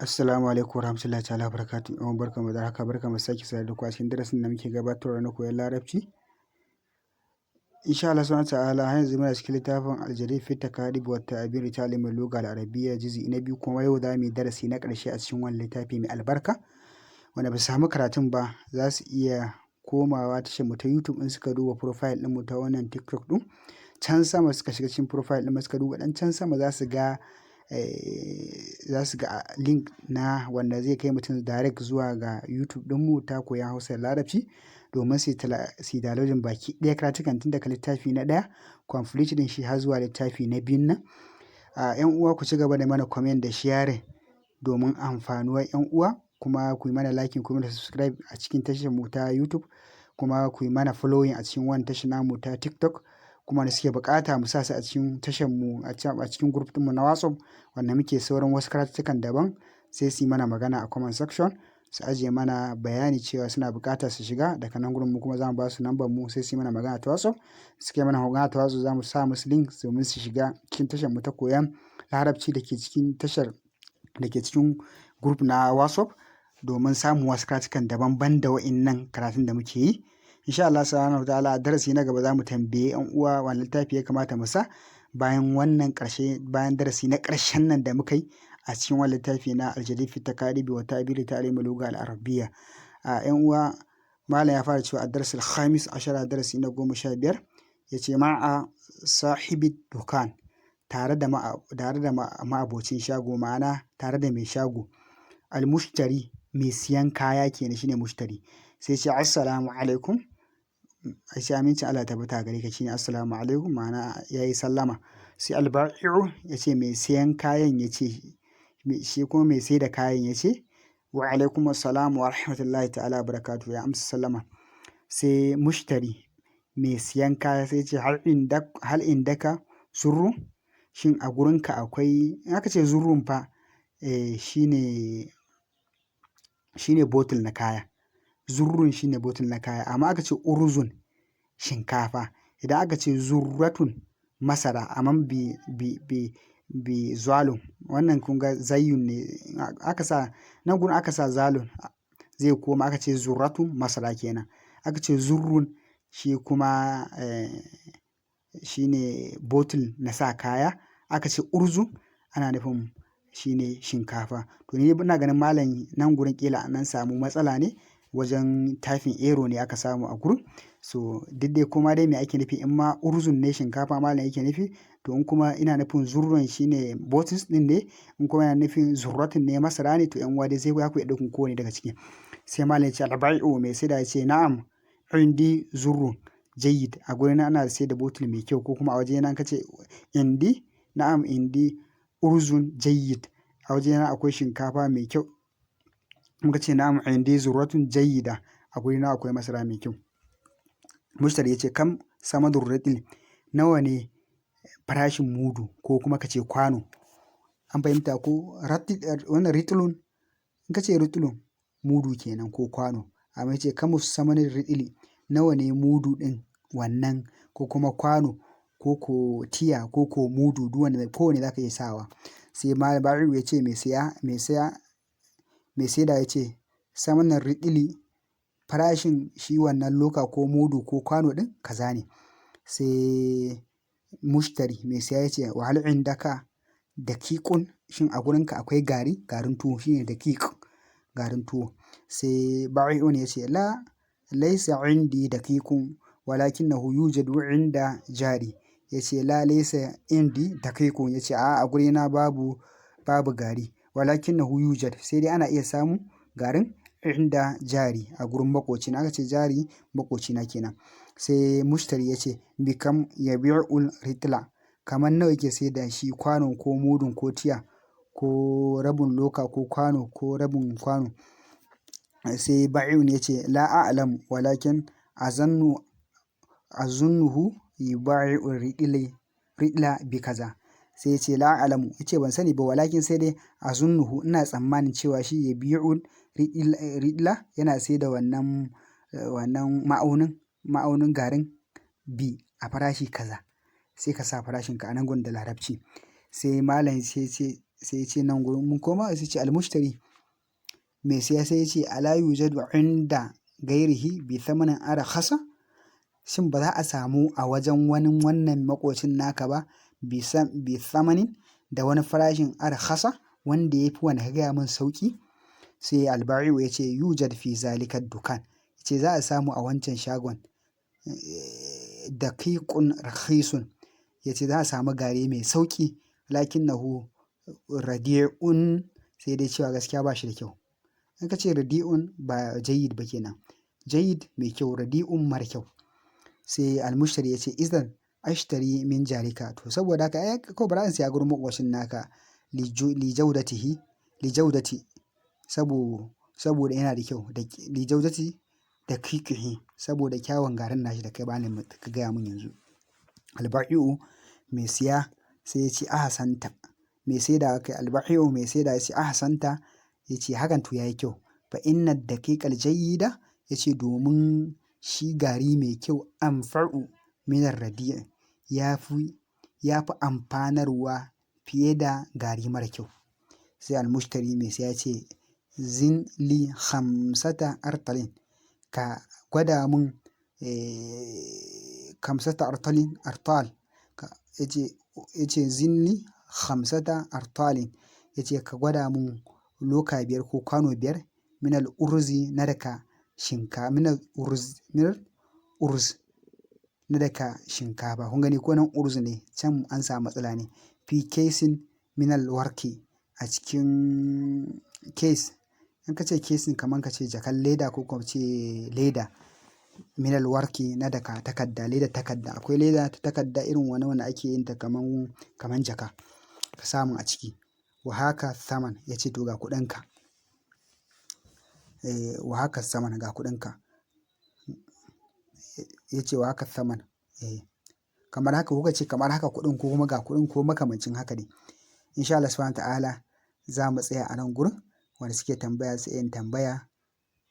Assalamu alaikum warahmatullahi ta'ala barakatuh. Yan uwa, barkanmu da haka, barkanmu da sake saduwa da ku a cikin darasin da muke gabatarwa na koyon Larabci. Insha Allah subhanahu ta'ala, har yanzu muna cikin littafin Al-Jadid fi Takadib wa Ta'bir Ta'lim al-Lugha al-Arabiyya, juz'i na 2. Kuma yau za mu yi darasi na ƙarshe a cikin wannan littafi mai albarka. Wanda ba su samu karatun ba za su iya komawa tashar mu ta YouTube. In suka duba profile ɗin mu ta wannan TikTok ɗin, can sama, suka shiga cikin profile ɗin, suka duba ɗan can sama, za su ga link na wanda zai kai mutum direct zuwa ga YouTube ɗinmu ta koyon Hausa da Larabci, domin su yi downloading baki ɗaya karatukan tun daga littafi na 1 complete ɗin shi har zuwa littafi na 2n nan. ‘Yan uwa, ku ci gaba da mana comment da sharing domin amfanuwar ‘yan uwa, kuma ku yi mana liking, ku yi mana subscribe a cikin tashar mu ta YouTube, kuma ku yi mana following a cikin wannan tashar namu ta TikTok. Kuma da suke buƙata mu sa su a cikin tashar mu, a cikin group ɗinmu na WhatsApp wanda muke sauran wasu karatukan daban, sai su yi mana magana a comment section, su ajiye mana bayani cewa suna buƙata su shiga. Daga nan gurin mu kuma za mu ba su number mu, sai su yi mana magana ta WhatsApp. Suka yi mana magana ta WhatsApp, za mu sa musu link domin su shiga cikin tashar mu ta koyon Larabci da ke cikin tashar da ke cikin group na WhatsApp, domin samun wasu karatukan daban ban da wa'innan karatun da muke yi. Insha Allah subhanahu ta'ala, darasi na gaba za mu tambaye ‘yan uwa wani littafi ya kamata mu sa bayan wannan ƙarshe, bayan darasi na ƙarshen nan da muka yi a cikin wannan littafi na Al-Jadid fi Takadibi wa Ta'bir Ta'lim al-Lugha al-Arabiyya. A ‘yan uwa, malam ya fara cewa ad-dars al-khamis ashara, darasi na 15. Ya ce ma'a sahibi dukan, tare da ma'abocin shago, ma'ana tare da mai shago. Al-mushtari, mai siyan kaya kenan, shine mushtari. Sai ce assalamu alaikum, sai amincin Allah tabbata gare ka, shine assalamu alaikum, ma'ana yayi sallama. Sai al-ba'i'u ya ce, mai siyan kayan ya ce, shi kuma mai sai da kayan ya ce wa alaikum assalam wa rahmatullahi ta'ala barakatuhu, ya amsa sallama. Sai mushtari, mai siyan kaya, sai ce hal indaka zurru? Shin a gurinka akwai? In aka ce zurrun fa, shine bottle na kaya. Zurrun shine bottle na kaya, amma aka ce urzun, shinkafa. Idan aka ce zurratun, masara, amma bi bi bi bi zalun, wannan kun ga zayyun ne aka sa nan gurin, aka sa zalun zai koma. Aka ce zurratun, masara kenan. Aka ce zurrun, shi kuma shine bottle na sa kaya. Aka ce urzu, ana nufin shine shinkafa. To, ni ina ganin malam nan gurin ƙila an samu matsala ne wajen typing, error ne aka samu a gurin. So duk dai kuma dai me ake nufi, in ma urzun ne shinkafa malam yake nufi, to in kuma ina nufin zurrun shine bottles ɗin ne, in kuma yana nufin zurratun ne masara ne, to ‘yan uwa dai sai ku iya ɗaukan kowanne daga ciki. Sai malam ya ce albai'u, mai saida, ya ce na'am indi zurrun jayyid, a gurina ana sai da bottle mai kyau, ko kuma a wajena ka ce indi, na'am indi urzun jayyid, a wajena akwai shinkafa mai kyau. Muka ce na'am indi zurratun jayyida, a gurina akwai masara mai kyau. Mushtari ya ce kam samadur ritil, nawa ne farashin mudu, ko kuma ka ce kwano? An fahimta ko? Wannan ritlun, in ka ce ritlun, mudu kenan ko kwano. Amma ya ce kamus samanin ritili, nawa ne mudu ɗin wannan, ko kuma kwano, ko tiya, ko mudu, duk wanda kowanne za ka iya sawa. Sai bai'u ya ce, mai saya mai saya mai saida ya ce samanin ritili, farashin shi wannan loka ko mudu ko kwano ɗin kaza ne. Sai mushtari, mai saya, ya ce wa hal indaka daqiqun, shin a gurinka akwai gari, garin tuwo shine daqiq, garin tuwo. Sai bai'un ya ce la, laisa indi daqiqun, walakinahu yujadu inda jari. Ya ce la, laisa indi daqiqun, ya ce a'a, a gurina babu gari, walakinahu yujad, sai dai ana iya samu garin, inda jari, a gurin maƙocina. Aka ce jari, maƙocina kenan. Sai mushtari ya ce bikam yabi'ul ritla, kamar nawa yake sai da shi kwanon ko mudun ko tiya ko rabin loka ko kwano ko rabin kwano? Sai bai'un ya ce la a'lamu, walakin azunnuhu yuba'i'u ritla bi kaza. Sai ya ce la a'lamu, ya ce ban sani ba, walakin, sai dai, azunnuhu, ina tsammanin cewa shi yabi'ul ritla, yana sai da wannan ma'aunin garin bi a farashi kaza. Sai ka sa farashinka a nan gun da Larabci. Sai malam sai ce Sai ya ce nan gurin mun koma, sai ya ce almushtari mai siya sai ya ce ala yujadu inda gairihi bi thamanin arkhasa. Shin ba za a samu a wajen wani wannan maƙocin naka ba bi thamanin da wani farashin arkhasa wanda ya fi wanda ka gaya min sauƙi? Sai alba'i'u ya ce yujad fi zalika dukan. Ya ce za a samu a wancan shagon daqiqun rakhisun. Ya ce za a samu gari mai sauƙi, lakinnahu radi'un, sai dai cewa gaskiya ba shi da kyau. In ka ce radi'un ba jayyid ba kenan. Jayyid mai kyau, radi'un mara kyau. Sai almushtari ya ce idan ashtari min jarika. To saboda haka ai ko bara in siya gurin maƙocin naka li jaudatihi, li jaudati, saboda yana da kyau, da li jaudati daqiqihi, saboda kyawun garin nashi da kai bani ka gaya mun yanzu. Alba'i'u mai siya sai ya ce ahsanta. Mai saida kai alba'i'u mai saida ya ce ahsanta, ya ce hakan to yayi kyau. Fa inna daqiqal jayyida, ya ce domin shi gari mai kyau anfa'u minar radi'i, ya fi amfanarwa fiye da gari mara kyau. Sai almushtari mai siya ya ce zin li khamsata artalin, ka gwada mun khamsata artalin artal. Ya ce zin li khamsata artalin, ya ce ka gwada mun loka 5 ko kwano 5 minal urzi na daga shinkafa, minal urz, minal urz na daga shinkafa. Kun gani ko nan urz ne, can an samu matsala ne. Fi kesin minal warki, a cikin case. In ka ce kesin kaman ka ce jakan leda ko kuma ce leda. Minal warki na daga takadda, leda takadda. Akwai leda ta takadda irin wani wanda ake yin ta kaman, kaman jaka ka samu a ciki. Wa haka saman, ya ce to ga kuɗinka. Wa haka saman ga kuɗinka. Ya ce wa haka saman. Kamar haka kuka ce kamar haka kuɗin ko kuma ga kuɗin ko makamancin haka ne. In sha Allah subhanahu wa ta'ala za mu tsaya a nan gurin. Wanda suke tambaya sai in tambaya.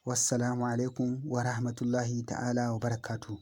Wassalamu alaikum wa rahmatullahi ta'ala wa barakatuh.